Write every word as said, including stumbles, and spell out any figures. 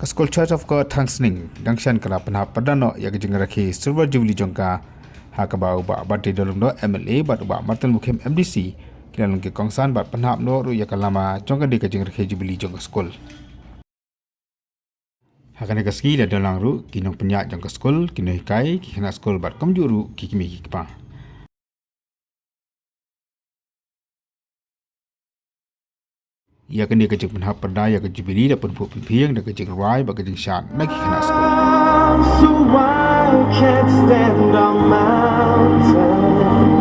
School Church of God Thangsning, dang shen ka la pynhap pyrda noh ïa ka jingrakhe Silver Jubilee jong ka, ha kaba u Bah Batdei Dollum Doh M L A bad u Bah Martin Mukhim M D C ki la long ki kongsan bad pynhap noh ruh ïa ka lama jong ka dei ka jingrakhe Jubilee jong ka skul. Ha kane ka sngi la don lang ruh ki nongpynïaid jong ka skul, ki nonghikai, ki khynnah skul bad kumjuh ruh ki kmie ki kpa. Ïa kane ka jingpynhap pyrda ïa ka Jubilee la pynphuh pynphieng da ka jingrwai bad ka jingshad na ki khynnah skul. So why can't stand on mountain?